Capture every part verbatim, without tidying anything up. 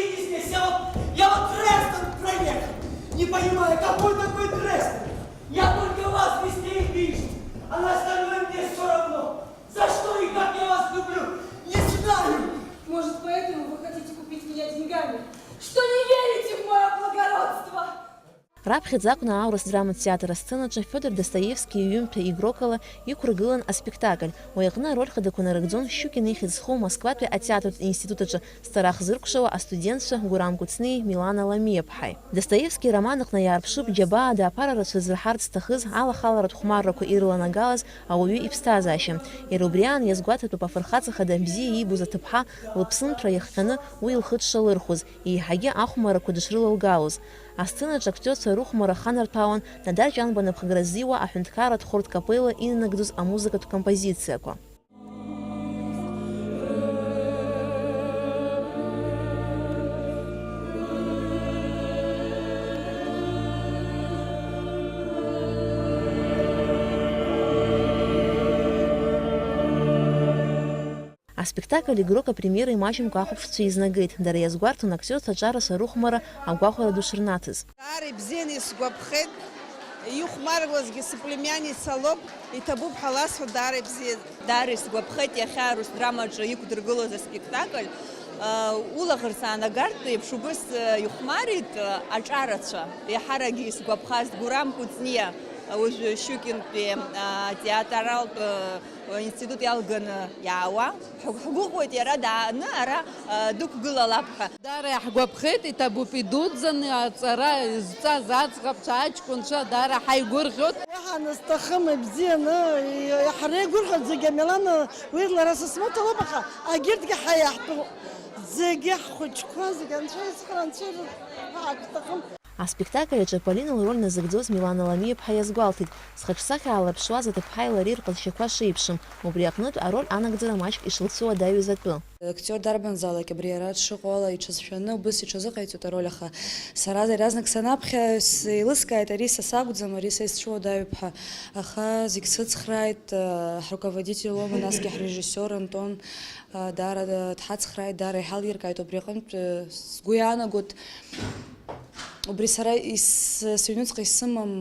Здесь я вот, я вот Дрезден проехал, не понимаю, какой такой Дрезден? Я только вас везде и вижу, а на остальное мне все равно. За что и как я вас люблю, не знаю. Может, поэтому вы хотите купить меня деньгами, что не верите в мое благородство? Раԥхьаӡа акәны аурыс драматә театр асценаҿы Фиодор Достоевски иҩымҭа Игрокала иқәыргылан аспектакль. Уи аҟны ароль хадақәа нарыгӡон Щукин ихьӡ зхоу Москватәи атеатртә институт аҿы зҵара хзыркәшауа астудентцәа Гурам Кәыҵниеи Милана Ламиаԥҳаи. Достоевски ироман аҟны иаарԥшуп џьабаада аԥара рацәа зырҳарц зҭахыз алахаларатә хәмаррақәа ирыланагалаз ауаҩы иԥсҭазаашьа. Иара убри аан иазгәаҭатәуп афырхаҵа хада бзиа иибоз аҭыԥҳа лыԥсымҭәра иахҟьаны уи лхы дшалырхәыз, еиҳагьы ахәмаррақәа дышрылалгалоз. Асценаҿ актиорцәа рыхәмарра аханарҭәаауан Нодар Ҷанба напхгара ззиуа аҳәынҭқарратә хәырҭкапелла инанагӡоз амузыкатә композициақәа. Аспектакль Игрок апремиера имаҷымкәа ахәаԥшцәа изнагеит. Дара иазгәарҭон актиорцәа аҿарацәа рыхәмарра агәахәара ду шрынаҭаз. Даара ибзианы исгәаԥхеит. Ихәмаруазгьы сыплемианица лоуп, иҭабуп ҳәа ласҳәо даара ибзиан. Даара исгәаԥхеит иахьа Русдрамаҿы иқәдыргылоз аспектакль. Улаӷырӡ аанагартә еиԥш убыс ихәмарит аҿарацәа. Еиҳаракгьы исгәаԥхаз Гурам Кәыҵниа, уажәы Щукинтәи атеатралтә институт иалганы иаауа. Ҳгәыӷуеит иара дааны ара дықәгылалап ҳәа. Даара иаҳгәаԥхеит, иҭабуп идуӡӡаны аҵара зҵаз аӡӷабцәа, аҷкәынцәа, даара ҳаигәырӷьоит. Уаҳа анысҭахым, ибзианы, ҳреигәырӷьоит зегьы, Амилана, уи лара сысмоҭалоуп, аха агьырҭгьы ҳаиаҳтәуп. Зегьы ҳхәыҷқәа, зегьы анцәа ицхраа, анцәа ҳаиқәҭахым. Аспектакль аҿы Полина лроль назыгӡоз Милана Ламиаԥҳа иазгәалҭеит, зхаҿсахьа алаԥшуаз аҭыԥҳа илареи рҟазшьақәа шеиԥшым, убри аҟнытә ароль анагӡара маҷк ишлыцу адаҩыз атәы. Актиор дарбанзаалак абри ара дшыҟоу ала иҽазшәаны убыс иҽазыҟаиҵоит ароль, аха сара иаразнак санаԥхьа, сеилыскааит, ари са сакәӡам, ари са исцәуадаҩуп ҳәа. Аха зегь сыцхрааит, ҳруководитель Лома, насгьы ҳрежиссиор Антон, даара дҳацхрааит, даара иҳалиркааит, убри аҟынтә сгәы иаанагоит, убри сара ис-, сыҩнуҵҟа исымам,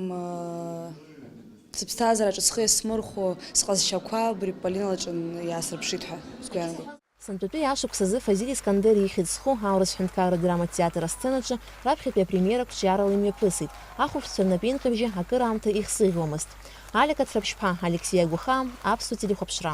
сыԥсҭазаараҿы схы иасмырхәо сҟазшьақәа убри Полина лаҿын иаасырԥшит ҳәа сгәы иаанагоит. Сынтәатәи ашықәс азы Фазиль Искандер ихьӡ зху аурыс ҳәынҭқарратә драматә театр асценаҿы раԥхьатәи апремиера қәҿиарала имҩаԥысит. Ахәаԥшцәа рнапеинҟьабжьы акыраамҭа ихсыӷьуамызт. Алика Цраԥшьԥҳа, Алексеи Агәахаа, Аԥсуа телехәаԥшра.